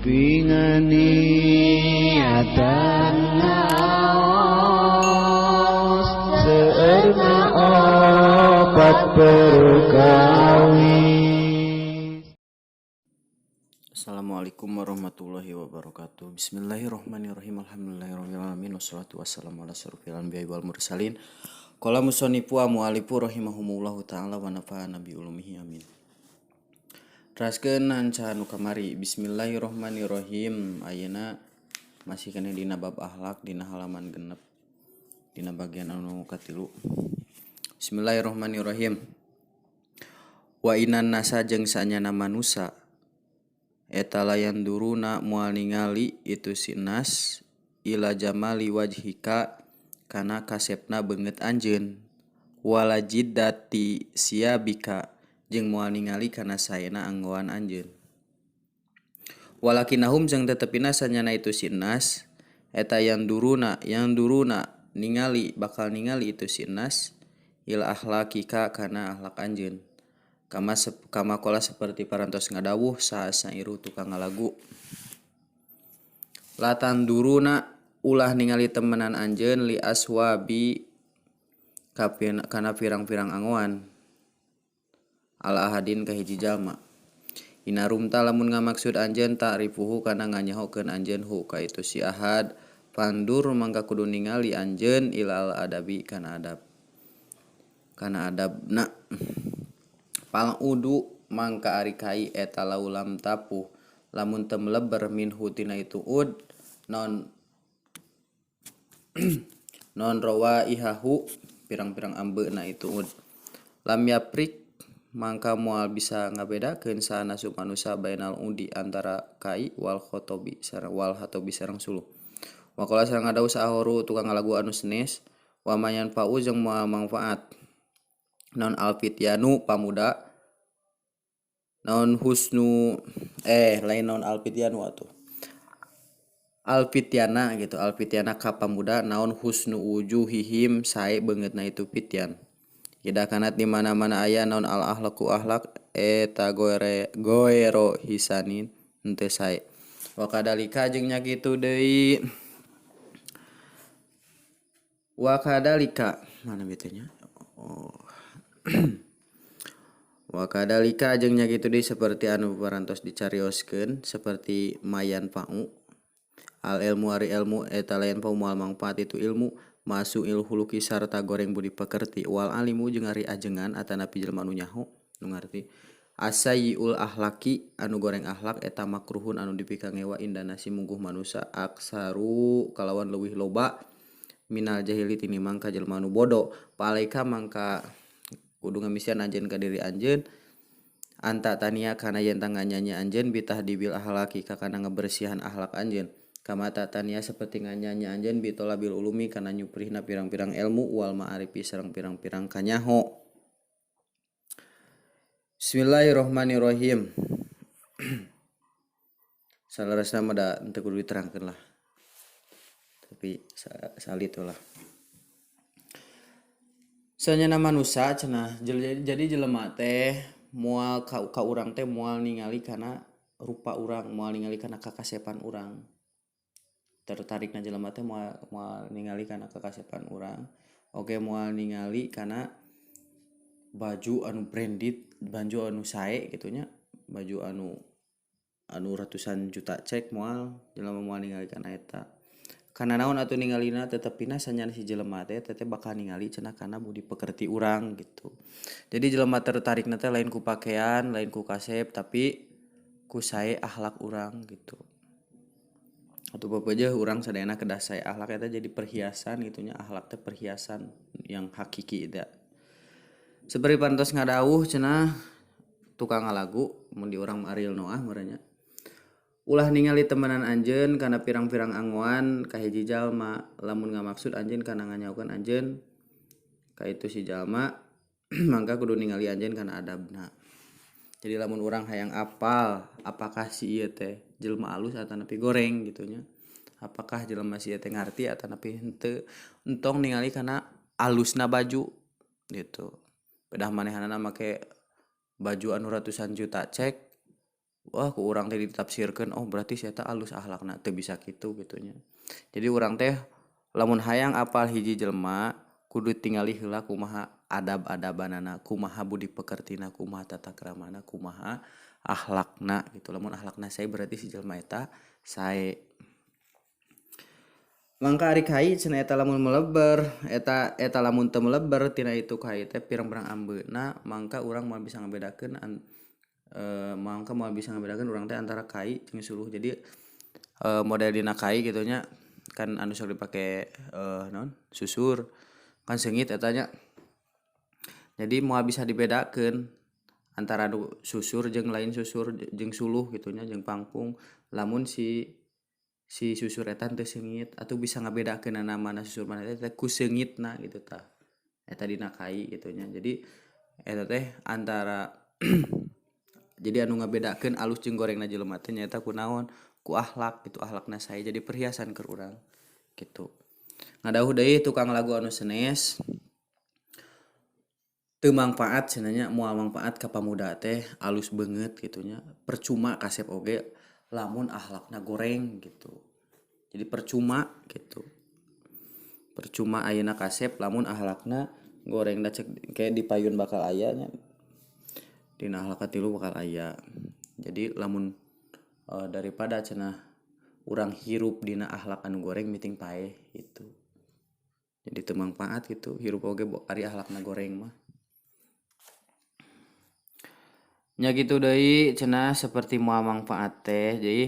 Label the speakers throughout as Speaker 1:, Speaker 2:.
Speaker 1: Piniatan ngaos seueurna opat perkawis.
Speaker 2: Assalamualaikum warahmatullahi wabarakatuh. Bismillahirrahmanirrahim. Alhamdulillahirabbil alamin wassalatu wassalamu ala asyrofil anbiya'i wal mursalin. Qala musannifu wa muallifu rahimahumullahu taala wa nafa'ana bi ulumihi amin. Teraskeun anca nu kamari. Bismillahirrahmanirrahim. Ayeuna masih keneh dina bab akhlak dina halaman 6 dina bagian anu katilu. Bismillahirrahmanirrahim. Wa inan nasa jeung sanyana manusa eta layan duruna moal ningali itu si nas ila jamali wajhika kana kasepna beungeut anjeun wala jiddati siabika jeung moal ningali kana saena anggoan anjeun. Walakinahum jeung tetepina sanyana itu si nas eta yang duruna ningali bakal ningali itu si nas ila akhlakika kana akhlak anjeun. Kama kola seperti parantos ngadawuh saha sairu tukang ngalagu. Latan duruna ulah ningali temenan anjeun li aswabi kana pirang-pirang angoan ala ahadin ka hiji jalma. Inarumta lamun ngamaksud anjeun ta'rifuhu kana nganyahokeun anjeun hu ka itu si ahad pandur mangka kudu ningali anjeun ilal adabi kana adab. Kana adabna. Pal udu mangka ari kai eta laulam tapuh lamun teu meleber minhu tina itu ud non non rawa ihahu pirang-pirang ambeuna itu ud lam yaprik mangka moal bisa ngabedakeun saha nasu manusa bainal udi antara kai wal khotobi sareng wal hatobi sareng suluh. Waqala sareng ngadawuh sahoru tukang ngalagu anu senes wa mayan fa'u jeung moal mangfaat non alfityanu pamuda non husnu lain non alfityanu atuh alfityana gitu alfityana ka pamuda naon husnu wujuhihim sae beungeutna itu fityan. Ida kanat di mana-mana aya naon al ahlaku ahlak eta goero hisanin henteu sae. Wa kadalika jeung nya kitu deui. Wa kadalika mana bete nya? Oh. Wa kadalika jeung nya kitu deui seperti anu parantos dicarioskeun seperti mayan pa'u. Al ilmu ari ilmu eta lain pa'u moal mangfaat itu ilmu masuil huluki sarta goreng budi pekerti wal alimu jeung ari ajengan atanapi jelema anu nyaho nu ngarti asayiul ahlaki anu goreng ahlak eta makruhun anu dipikangewa indana si mungguh manusa aksaru kalawan leuwih loba minal jahili tinimbang ka jelema anu bodo palaika mangka kudu ngamisian anjeun ka diri anjeun anta tania kana yen nganyanyi anjeun bitahdibil ahlaki ka kana ngabersihan ahlak anjeun kamata tania seperti nganyanyi anjeun bitolabil ulumi kana nyuprihna pirang-pirang ilmu wal ma'arifi sareng pirang-pirang kanyaho. Bismillahirrahmanirrahim. Salarasna mah da henteu kudu diterangkeun lah. Tapi salit lah. Sanyana manusa cenah jadi jelema teh moal ka urang teh moal ningali kana rupa urang, moal ningali kana kakasepan urang. Tertarikna jelema teh moal ningali kana kakasepan urang. Oke moal ningali kana baju anu branded, baju anu sae kitu nya, baju anu ratusan juta cek moal jelema moal ningali kana eta. Kana naon atuh ningalina tetepina sanyana si jelema teh teteh bakal ningali cenah kana budi pekerti urang gitu. Jadi jelema tertarikna teh lain ku pakaian, lain ku kasep tapi ku sae akhlak urang gitu. Atuh pepeujeuh urang sadayana kedah sae akhlak eta jadi perhiasan gitu nya, akhlak teh perhiasan yang hakiki teh. Seperti pantos ngadawuh cenah tukang ngalagu mun di urang Ariel Noah meureun nya. Ulah ningali temenan anjeun kana pirang-pirang angoan ka hiji jalma lamun ngamaksud anjeun kana nganyahokeun anjeun ka itu si jalma mangka kudu ningali anjeun kana adabna. Jadi lamun urang hayang apal apakah si ieu teh jelema alus atanapi goreng gitu nya. Apakah jelema si ieu teh ngarti atanapi henteu entong ningali kana alusna baju gitu. Pedah manehanana make baju anu ratusan juta cek Wah, ku urang teh ditafsirkeun, oh berarti si eta alus akhlakna, teu bisa kitu gitu nya. Jadi urang teh lamun hayang apal hiji jelema kudu tingali heula kumaha adab-adabanana, kumaha budi pekertina, kumaha tata kramana, kumaha akhlakna gitu. Lamun akhlakna sae berarti si jelema eta sae. Mangka ari kai cenah eta lamun meleber, eta lamun teu meleber tina itu kai teh pirang-pirang ambeuna, mangka urang moal bisa ngabedakeun mangka moal bisa ngabedakeun urang teh antara kai jeung suluh. Jadi model dina kai gitu nya kan anu sok dipake naon susur kan seungit eta nya. Jadi moal bisa dibedakeun antara nu susur jeung lain susur jeung suluh gitu nya jeung pangpung. Lamun si susur eta teu seungit atuh bisa ngabedakeunana mana susur mana teh ku seungitna gitu tah. Eta dina kai gitu nya. Jadi eta teh antara jadi anu ngabedakeun alus jeung gorengna jelema teh nyaeta ku naon? Ku akhlak gitu, akhlakna sae jadi perhiasan keur urang gitu. Ngadauh deui tukang lagu anu senes teu mangpaat cenah nya, moal mangpaat ka pamuda teh alus beungeut gitu nya. Percuma kasep oge lamun akhlakna goreng gitu. Jadi percuma gitu. Percuma ayeuna kasep lamun akhlakna goreng da cek kayak di payun bakal aya nya. Dina akhlak katilu bakal aya. Jadi lamun daripada cenah urang hirup dina akhlak anu goreng miting paeh gitu. Jadi teu mangpaat gitu hirup oge ari akhlakna goreng mah. Nya gitu deui cenah seperti moal mangfaat teh. Jadi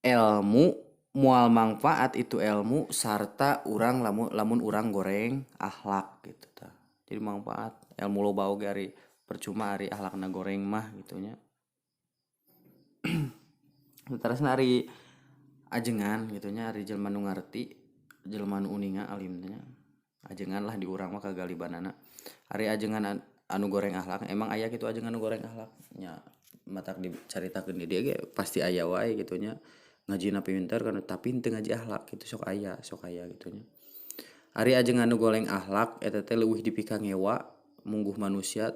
Speaker 2: ilmu moal mangfaat itu ilmu sarta urang lamun urang goreng akhlak gitu tah. Jadi mangfaat ilmu loba oge ari percuma ari akhlakna goreng mah gitu nya. Terusna ari ajengan gitu nya, ari jelema nu ngarti, jelema nu uninga alim teh nya. Ajengan lah di urang mah kagalibanana. Ari ajengan anu goreng akhlak, emang aya kitu ajengan anu goreng akhlak nya, matak dicaritakeun di dieu ge pasti aya wae gitu nya. Ngajina pinter kan tapi teu ngaji akhlak gitu sok aya gitu nya. Ari ajengan anu goreng akhlak eta teh leuwih dipikangewa mungguh manusia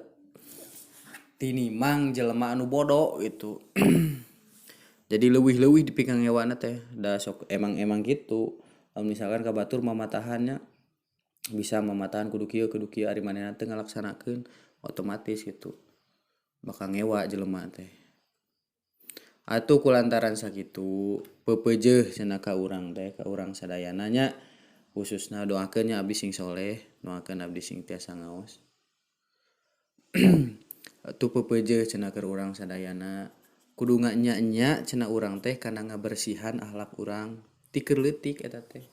Speaker 2: tinimang jelema anu bodoh gitu. Jadi leuwih-leuwih dipikangewana teh da sok emang gitu. Lamun misalkan ka batur mamatahannya bisa mamatahan kudu kieu ari manehna teu ngalaksanakeun otomatis gitu bakal ngewa jelema teh. Atuh kulantaran sakitu peupeujeuh cenah ka urang teh, ka urang sadayana nya, khususna doakeun nya abdi sing soleh, doakeun abdi sing tiasa ngaos. Atuh peupeujeuh cenah keur urang sadayana kudu nganya-nya cenah urang teh kana ngabersihan akhlak urang ti keur leutik eta teh.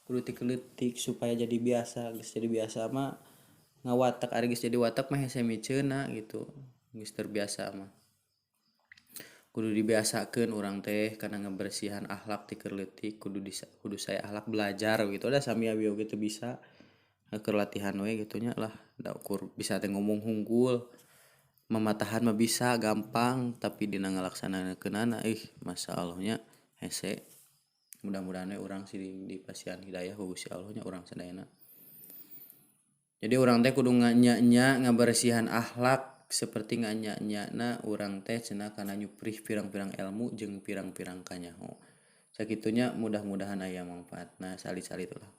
Speaker 2: Kudu ti keur leutik supaya jadi biasa, geus jadi biasa mah ngawatak, ari geus jadi watak mah hese miceuna gitu, geus terbiasa mah. Kudu dibiasakeun urang teh kana ngabersihan akhlak ti keur leutik, kudu saya akhlak belajar gitu da sami abi oge teu bisa keur latihan we gitu nya lah, da ukur bisa teh ngomong hungkul. Mamatahan mah bisa gampang tapi dina ngalaksanakeunana ih masyaallah nya hese. Mudah-mudahan we urang sing dipasihan hidayah ku Gusti Allah nya urang sadayana. Jadi urang teh kudu nganya-nya ngabersihan akhlak seperti nganya-nyana urang teh cenah kana nyuprih pirang-pirang ilmu jeung pirang-pirang kanyaho. Sakitunya mudah-mudahan aya mangfaatna sali-sali itulah.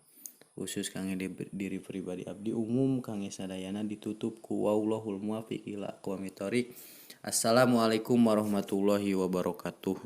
Speaker 2: Khusus kangge diri pribadi abdi, umum kangge sadayana ditutup ku wallahul muwaffiq ila aqwamit thoriq. Assalamualaikum warahmatullahi wabarakatuh.